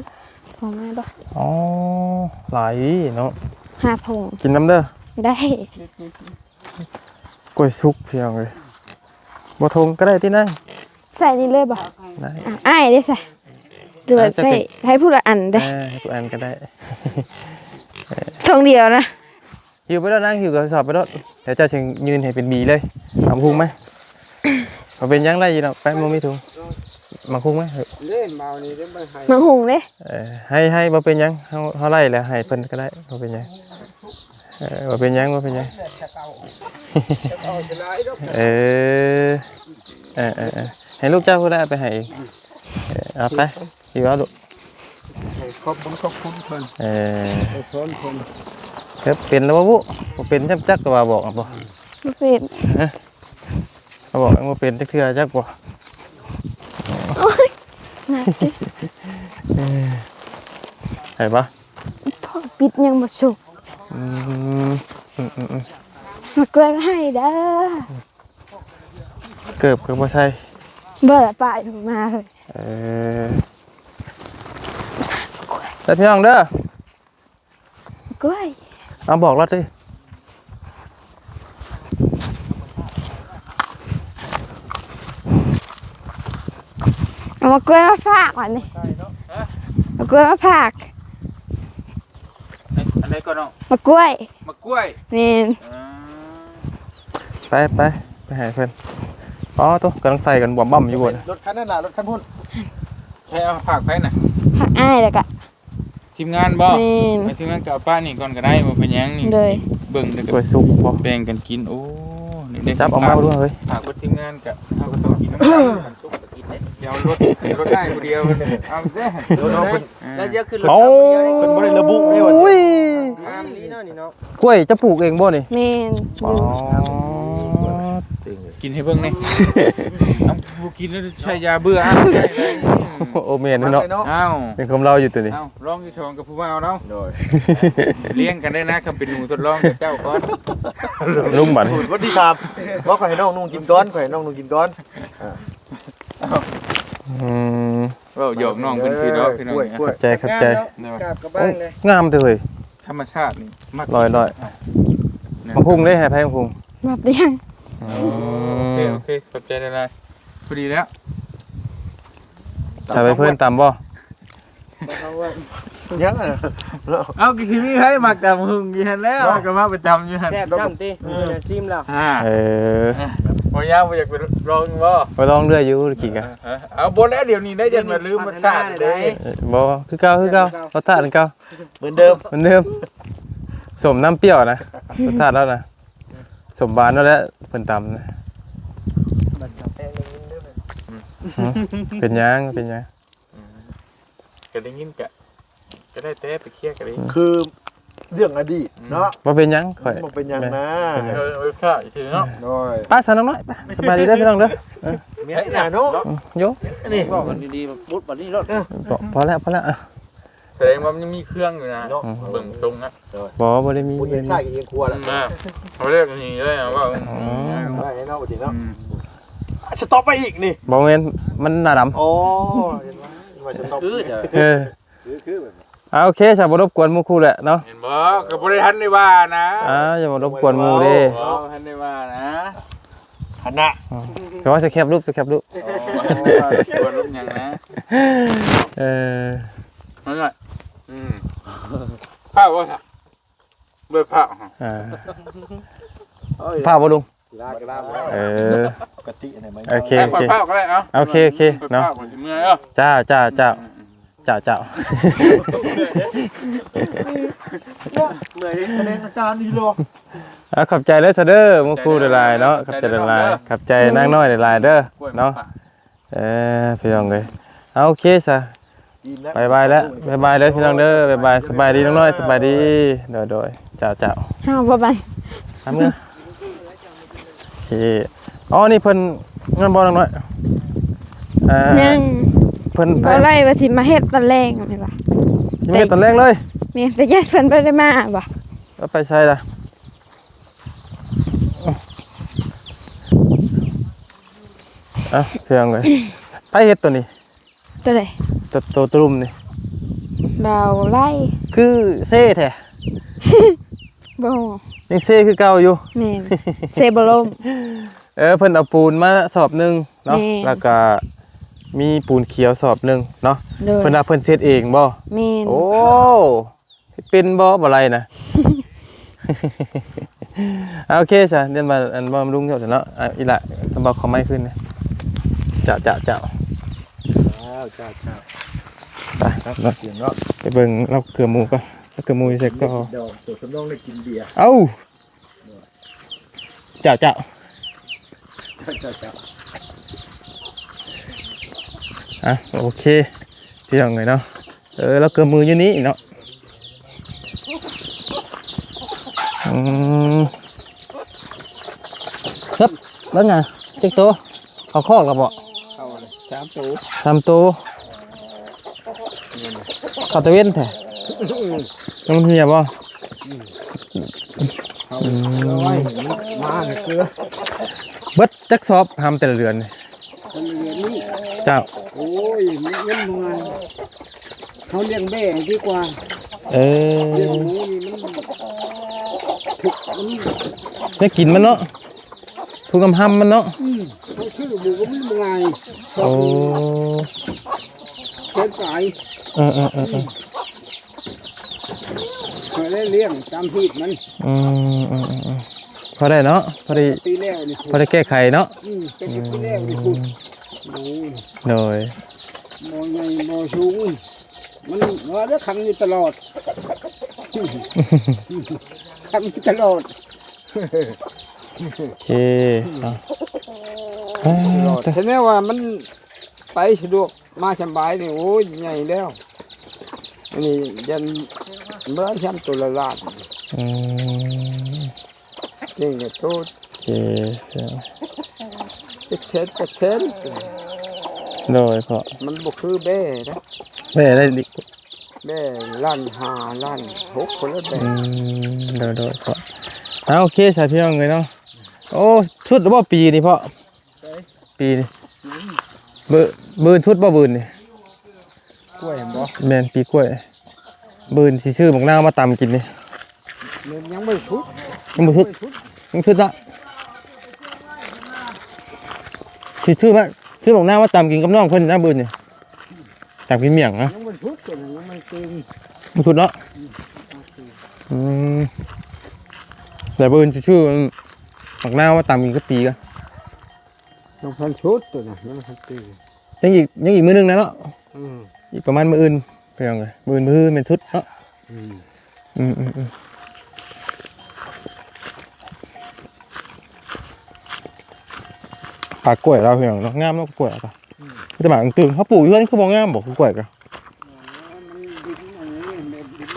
ຖົງມາບໍ່? ອໍ ຫຼາຍເນາະ ຫ້າຖົງ. ກິນນຳເດີ. ໄດ້. ກ້ວຍສຸກພີ່ນ້ອງເອີຍ. ບໍ່ຖົງກໍໄດ້ຕິນາງ? ໃສ່ນີ້ເລີຍບໍ່? ໄດ້. ອ້າວ ອ້າຍເດ້ຊະ ຫຼືວ່າໃສ່ໃຫ້ຜູ້ລະອັນເດ້? ເອີ ໃຫ້ຜູ້ອັນກໍໄດ້. ຖົງດຽວນະ. ຫິ້ວໄປໂລດນາງ ຫິ້ວກະສອບໄປໂລດ ດຽວເຈົ້າຊິຍື່ນໃຫ້ເປັນບີເລີຍ. ເອົາໝາກຫຸ່ງມາ. ບໍ່ເປັນຫຍັງ ໄດ້ຢູ່ດອກ ໄປ ບໍ່ມີຖົງ. ໝາກຫຸ່ງມາ. ເດ້ ມາເອົານີ້ເດ້ ມາໃຫ້ ໝາກຫຸ່ງເດ້. ເອີ ໃຫ້ ໃຫ້ ບໍ່ເປັນຫຍັງ ເຮົາ ເຮົາໄລ່ແລ້ວໃຫ້ເພິ່ນກໍໄດ້ ບໍ່ເປັນຫຍັງ. ເອີ ບໍ່ເປັນຫຍັງ ບໍ່ເປັນຫຍັງ. ເອີ ເອີ ເອີ ເອີ ໃຫ້ລູກເຈົ້າຜູ້ໃດເອົາໄປໃຫ້ເອງ. ເອີ ເອົາໄປ ຢູ່ເອົາລູກ. ໃຫ້ຂອບບຸນຂອບຄຸນເພິ່ນ. ເອີ ໄປສອນເພິ່ນ. ເຮັດເປັນແລ້ວບໍ່ບຸ? ບໍ່ເປັນ ຈັກ ຈັກວ່າບອກບໍ່? ບໍ່ເປັນ. ຮະ? ເຂົາບອກຍັງບໍ່ເປັນຈັກເທື່ອ ຈັກບໍ່? ໂອ້ຍ ໜັກຕິ. ເອີ ໄດ້ບໍ່? ພໍ່ປິດຍັງບໍ່ສຸກ. ອືມ ອືມໆໆ ໝາກກ້ວຍມາໃຫ້ເດີ. ເກີບກໍບໍ່ໃສ່. ບໍ່ລະ ປ້າເພິ່ນມາເລີຍ. ເອີ ແລ້ວພີ່ນ້ອງເດີ. ກ້ວຍ ເອົາບອກລາວຕິ. ເອົາໝາກກ້ວຍມາຝາກບັດນີ້. ຮະ? ໝາກກ້ວຍມາຝາກ. ອັນໃດກໍນ້ອງ? ໝາກກ້ວຍ. ໝາກກ້ວຍ? ແມ່ນ. ອ່າ ໄປ ໄປ ໄປໃຫ້ເພິ່ນ. ອໍ ໂຕ ກຳລັງໃສ່ກັນບວມບັ້ມຢູ່. ລົດຄັນນັ້ນລະ ລົດຄັນພຸ້ນ. ໃຜເອົາ ຝາກໃຜນະ? ຝາກອ້າຍ ແລ້ວກະ ທີມງານບໍ່? ແມ່ນ. ໃຫ້ທີມງານກໍເອົາປະນີ້ກ່ອນກໍໄດ້ ບໍ່ເປັນຫຍັງນີ້. ໂດຍ. ເບິ່ງແລ້ວກໍ ກ້ວຍສຸກບໍ່? ແບ່ງກັນກິນ. ໂອ້ ນີ້ໄດ້ ຈັບອອກມາເບິ່ງເຮີ້ຍ. ຝາກເບິດທີມງານກໍ ເຮົາກໍຕ້ອງກິນນຳກັນ. ສຸກກໍກິນເດ້. ດຽວລົດ ລົດອ້າຍຜູ້ດຽວ ເອົາເດ້. ລົດນ້ອງເພິ່ນ ແລ້ວຊິເອົາຂຶ້ນລົດ ໂອ້ຍ ເພິ່ນບໍ່ໄດ້ລະບຸເດ້ວ່າ. ໂອ້ຍ ງາມອີ່ຫຼີເນາະນີ້ເນາະ. ກ້ວຍເຈົ້າປູກເອງບໍ່ນີ້? ແມ່ນ. ອໍ ກິນໃຫ້ເບິ່ງແດ່. ເອົ້າ ບໍ່ກິນແລ້ວໃຊ້ຢາເບື່ອ. ໂອ້ ແມ່ນເນາະ. ເອົ້າ ເປັນຄວາມລາວຢູ່ຕົວນີ້. ເອົ້າ ລອງຢູ່ຊ່ອງກັບຜູ້ບ່າວລາວ. ໂດຍ. ລ້ຽງກັນໄດ້ນະ ຄັນເປັນໜູທົດລອງກັບເຈົ້າກ່ອນ. ລຸງບັດ ຄົນທີສາມ. ບໍ່ ຂ້ອຍໃຫ້ນ້ອງນຸ່ງກິນກ່ອນ ຂ້ອຍໃຫ້ນ້ອງນຸ່ງກິນກ່ອນ. ອ່າ ອືມ ເວົ້າຫຍອກນ້ອງເພິ່ນຊື່ດອກພີ່ນ້ອງ. ຂອບໃຈ ຂອບໃຈ. ງາມເນາະ ກາບກະບາງເລີຍ. ໂອ້ ງາມເດ້ເຮີ້ຍ. ທຳມະຊາດນີ້ມັກ ລອຍໆ ມະຄຸງເດ້ ໃຫ້ໃຜມະຄຸງ? ມາປ່ຽງ. ອໍ ໂອເຄ ໂອເຄ ຂອບໃຈຫຼາຍໆ. ພໍດີແລ້ວ. ໃສ່ໃບເພີນຕຳບໍ່? ຍັງ ເອົ້າ ກໍຊິມີໃຜມັກຕຳຫຸ່ງຢູ່ຫັ້ນແລ້ວ ເນາະ ກໍມາປະຈຳຢູ່ຫັ້ນ. ແຊບຊ້ຳຕິ? ເອີ ຊິມແລ້ວ. ອ່າ ເອີ ບໍ່ຢາກ ບໍ່ຢາກໄປລອງບໍ່? ໄປລອງເລື້ອຍຢູ່ກີ້ກະ. ເອີ ເອົາ ບໍ່ແລ້ວ ດຽວນີ້ໄດ້ ຢ້ານວ່າລືມລົດຊາດເດ້. ບໍ່ ຄືເກົ່າ ຄືເກົ່າ ລົດຊາດຄືເກົ່າ. ເໝືອນເດີມ ເໝືອນເດີມ. ສົມນ້ຳປ່ຽວນະ ລົດຊາດລາວນະ ສົມຫວານແລ້ວແຫຼະ ເພິ່ນຕຳນະ. ຫຶ? ເປັນຫຍັງ ເປັນຫຍັງ? ອືມ ກໍໄດ້ຍິນ ກະ ກະໄດ້ແຕ່ໄປເຄຍກັນເອງ. ອືມ ຄືເລື່ອງອະດີດເນາະ. ອືມ ບໍ່ເປັນຫຍັງ ຂ້ອຍ ບໍ່ເປັນຫຍັງນະ. ເອີ ເອີ ເອີ ເນາະ. ໂດຍ. ໄປຊະນ້ອງນ້ອຍ ໄປ. ສະບາຍດີເດີພີ່ນ້ອງເດີ. ເອີ ແມ່ນນະເນາະ. ອືມ ໂຍ ນີ້ ເວົ້າກັນດີໆ ບຸດບັດນີ້ໂລດ. ເອີ ພໍແລ້ວ ພໍແລ້ວ. ສະແດງວ່າມັນຍັງມີເຄື່ອງຢູ່ນະ. ເນາະ. ອືມ ເບິ່ງຊົງນະ. ບໍ່ ບໍ່ໄດ້ມີ. ບໍ່ເຫັນຊາກອີ່ຫຍັງຄົວລະ. ອືມ ເອົາເລີຍ ນີ້ເລີຍ ເວົ້າ. ອືມ ໄດ້ເນາະ ບໍ່ຈິງເນາະ. ອືມ ສະຕັອບໄປອີກນີ້. ບໍ່ແມ່ນ ມັນໜ້າດຳ. ອໍ ເຫັນວ່າ ເຫັນວ່າສະຕັອບ. ຄື ເອີ ຄື ຄື ອ່າ ໂອເຄ ຊະ ບໍ່ລົບກວນໝູ່ຄູ່ແຫຼະເນາະ. ເຫັນບໍ່ ກໍບໍ່ໄດ້ທັນໄດ້ວ່ານະ. ອ່າ ຢ່າມາລົບກວນໝູ່ເດ້. ບໍ່ທັນໄດ້ວ່ານະ. ຫັ້ນນະ. ອືມ ກໍວ່າຈະແຄບຮູບ ຈະແຄບຮູບ. ອໍ ວ່າຈະກວນຮູບຫຍັງນະ. ເອີ ນັ້ນແຫຼະ. ອືມ ພາບບໍ່ ເບີພາບ. ອ່າ ພາບບໍ່ລຸງ? ລາກະລາ. ເອີ ປົກກະຕິອັນນີ້ມັນ. ໂອເຄ ໂອເຄ ພາບກໍໄດ້. ເອົາ ໂອເຄ ໂອເຄເນາະ. ພາບກໍຊິເມື່ອຍເດີ. ເຈົ້າ ເຈົ້າ ເຈົ້າ. ອືມ ເຈົ້າ ເຈົ້າ. ເມື່ອຍເດ້ ຄະແນນອາຈານນີ້ລະ. ອ່າ ຂອບໃຈເດີຊະເດີ ໝູ່ຄູ່ຫຼາຍໆເນາະ. ຂອບໃຈຫຼາຍໆ ຂອບໃຈນາງນ້ອຍຫຼາຍໆເດີເນາະ. ເອີ ພີ່ນ້ອງເອີຍ ເອົາ ໂອເຄຊະ ບາຍບາຍແລ້ວ ບາຍບາຍເດີພີ່ນ້ອງເດີ ບາຍບາຍ ສະບາຍດີນ້ອງນ້ອຍ ສະບາຍດີ. ໂດຍໆ ເຈົ້າໆ ເຮົາບໍ່ບັນ ຫາເມືອ. ໂອເຄ ອໍ ນີ້ເພິ່ນ ນັ້ນບໍ່ນ້ອງນ້ອຍ ເອີ ຍັງ ເພິ່ນ ບໍ່ໄດ້ວ່າຊິມາເຮັດຕອນແລງນີ້ຫວາ ຊິມາເຮັດຕອນແລງເລີຍ. ແມ່ນ ແຕ່ຢ້ານເພິ່ນບໍ່ໄດ້ມາບໍ່ ແລ້ວໄປໃສລະ? ເອົ້າ ເພື່ອງເລີຍ ໃຜເຮັດໂຕນີ້? ໂຕໃດ? ໂຕ ໂຕຕະລຸມນີ້ ບ່າວໄລ. ຄືເຊແທ້? ບໍ່ ຍັງເຊຄືເກົ່າຢູ່. ແມ່ນ ເຊບໍ່ລົ້ມ. ເອີ ເພິ່ນເອົາປູນມາສອບໜຶ່ງເນາະ ແມ່ນ ແລ້ວກະມີປູນຂຽວສອບໜຶ່ງເນາະ. ໂດຍ ເພິ່ນວ່າເພິ່ນເຊັດເອງບໍ່? ແມ່ນ. ໂອ້ ເປັນບໍ່ ບໍ່ໄລນະ? ອ່າ ໂອເຄຊະ ດຽວມາ ອັນ ບຳລຸງເຈົ້າຊະເນາະ. ອ່າ ອີ່ຫຼ້າ ກະບອກເຂົ້າໄມ້ຄືນນະ. ເຈົ້າ ເຈົ້າ ເຈົ້າ ເຈົ້າ ເຈົ້າ ເຈົ້າ. ໄປ ເນາະ ໄປເບິ່ງເຫຼົ້າເກືອໝູກ່ອນ ເຫຼົ້າເກືອໝູຢູ່ໃສກໍ. ດອກ ໂຕສຳນອງໄດ້ກິນເບຍ. ເອົ້າ ເຈົ້າ ເຈົ້າ ເຈົ້າ ເຈົ້າ. ອ່ະ ໂອເຄ ພີ່ນ້ອງເອີຍເນາະ. ເອີ ລາວເກືອມືຢູ່ນີ້ເນາະ. ອືມ ເຊີບ ເບິ່ງນະ ຈັກໂຕ ເຂົ້າຄອກແລ້ວບໍ່? ເຂົ້າແລ້ວ ສາມໂຕ ສາມໂຕ. ເຂົ້າຕາເວັນແທ້ ອືມ ມັນເຫ່ຍບໍ່? ອືມ ເຂົ້ ອືມ ເອົາໄວ້ ມາເກືອ ເບິດຈັກຊອບຫຳແຕ່ລະເດືອນນີ້? ແຕ່ລະເດືອນນີ້ ເຈົ້າ ໂອ້ຍ ມັນເງິນບໍ່ງ່າຍ ເຮົາລ້ຽງແບ້ດີກວ່າ ເອີ ລ້ຽງໝູນີ້ມັນຖືກ ມັນ ໄດ້ກິນມັນເນາະ ທຸກນຳຫຳມັນເນາະ ອືມ ເຮົາຊື້ໝູກໍມັນບໍ່ງ່າຍ ໂອ້ ແສນປາຍ ເອີໆໆໆ ເຮົາໄດ້ລ້ຽງຕາມຮີດມັນ ອືມໆໆ ພໍໄດ້ເນາະ ພໍໄດ້ ປີແລ້ວນີ້ ພໍໄດ້ແກ້ໄຂເນາະ ອືມ ເປັນປີແລ້ວນີ້ ອືມ ໂອ້ຍ ໂດຍ ບໍ່ໃຫຍ່ບໍ່ສູງ ມັນວ່າແລ້ວຂັງຢູ່ຕະຫຼອດ ຂັງຢູ່ຕະຫຼອດ ໂອເຄ ເອົາ ຕະຫຼອດ ແສດງວ່າມັນໄປສະດວກ ມາສຳບາຍນີ້ ໂອ້ຍ ໃຫຍ່ແລ້ວ ອັນນີ້ຍັນເມືອຊ້ຳໂຕລະລ້ານ ອືມ ນີ້ກໍໂຕ ໂອເຄ ເຈັດແສນ ແປດແສນ ໂດຍ ເພາະມັນບໍ່ຄືແບ້ນະ ແບ້ໄດ້ດິ ແບ້ລ້ານຫ້າ ລ້ານຫົກພຸ້ນແຫຼະແບ້ ອືມ ໂດຍໆ ເພາະ ເອົາ ໂອເຄ ສາຍພີ່ນ້ອງເອີຍເນາະ ໂອ້ ສຸດແລ້ວບໍ່ປີນີ້ເພາະ? ໃສ ປີນີ້ ຫຍັງ ບ- ບ- ບ- ສຸດບໍ່ບ- ນີ້ ກ້ວຍຫັ້ນບໍ່? ແມ່ນ ປີກ້ວຍ ບ- ຊິຊື້ບັກນາວມາຕຳກິນນີ້ ມັນຍັງບໍ່ສຸດ ຍັງບໍ່ສຸດ ຍັງບໍ່ສຸດ ຍັງສຸດລະ ຊິຊື້ມາ ຊື້ບັກນາວມາຕຳກິນກັບນ້ອງເພິ່ນນະ ບ- ນີ້ ຕຳກິນໝ້ຽງນະ ຍັງບໍ່ສຸດ ຕົວນັ້ນຍັງບໍ່ຕື່ມ ບໍ່ສຸດເນາະ ອືມ ອືມ ແຕ່ບ- ຊິຊື້ບັກນາວມາຕຳກິນກັບປີກະ ຍັງບໍ່ທັນສຸດຕົວນະ ຍັງບໍ່ທັນຕື່ມ ຍັງອີກ ຍັງອີກມື້ໜຶ່ງນະເນາະ ອືມ ອີກປະມານມື້ອື່ນ ພີ່ນ້ອງເອີຍ ມື້ອື່ນ ມື້ຮືແມ່ນສຸດເນາະ ອືມ ອືມໆໆ ປາກກ້ວຍລາວ ພີ່ນ້ອງເນາະ ງາມເນາະ ກ້ວຍລາວກະ ອືມ ມີແຕ່ໝາກຕຶງໆ ເຮົາປູກຢູ່ເຮືອນຄືບໍ່ງາມບໍ ຄືກ້ວຍກະ ມັນດິນອັນນີ້ແບບດິນ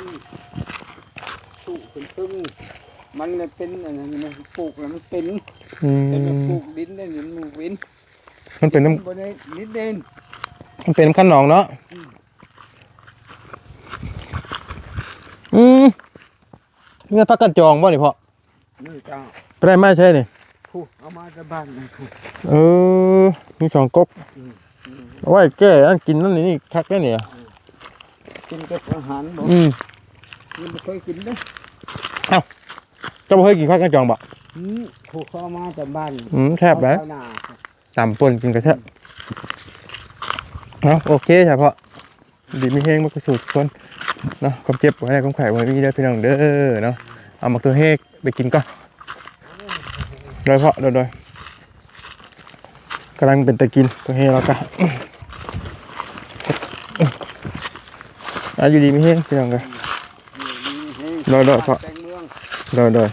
ສູງຂຶ້ນເທິງ ມັນເລີຍເປັນອັນນັ້ນ ມັນປູກແລ້ວມັນເປັນ ອືມ ເປັນແບບປູກດິນໄດ້ ດິນມັນເປັນ ມັນເປັນນຳ ບໍ່ໄດ້ດິນເດັ່ນ ມັນເປັນນຳຄັນໜອງເນາະ ອືມ ອືມ ເງິນຜັກກັນຈອງບໍ່ນີ້ພໍ່? ນີ້ເຈົ້າ ໄປໄດ້ມາໃສນີ້? ຜູ້ເອົາມາຈາກບ້ານນີ້ຜູ້ ເອີ ມີສອງກົກ ອືມ ເອົາໄວ້ແກ້ອັນກິນນັ້ນນີ້ຄັກແລ້ວນີ້ ອືມ ກິນກັບອາຫານບໍ່? ອືມ ຍັງບໍ່ເຄີຍກິນເດ້ ເອົ້າ ເຈົ້າບໍ່ເຄີຍກິນຜັກກັນຈອງບໍ່? ອືມ ຜູ້ເຂົາເອົາມາຈາກບ້ານ ອືມ ແຊບເດ້ ຕຳປົ່ນກິນກະແຊບ ເອົາ ໂອເຄ ສະເພາະ ດີມີແຮງໝົດສູ່ສູ່ຄົນເນາະ ຄວາມເຈັບບໍ່ໃຫ້ໄດ້ ຄວາມໄຂ້ບໍ່ໃຫ້ມີເດີພີ່ນ້ອງເດີເນາະ ເອົາໝາກໂຕເຮກໄປກິນກ່ອນ ໂດຍເພາະ ໂດຍ ໂດຍ ກຳລັງເປັນຕາກິນໂຕເຮລາວກະ ອາ ຢູ່ດີມີແຮງພີ່ນ້ອງເດີ ໂດຍ ໂດຍ ເພາະ ໂດຍ ໂດຍ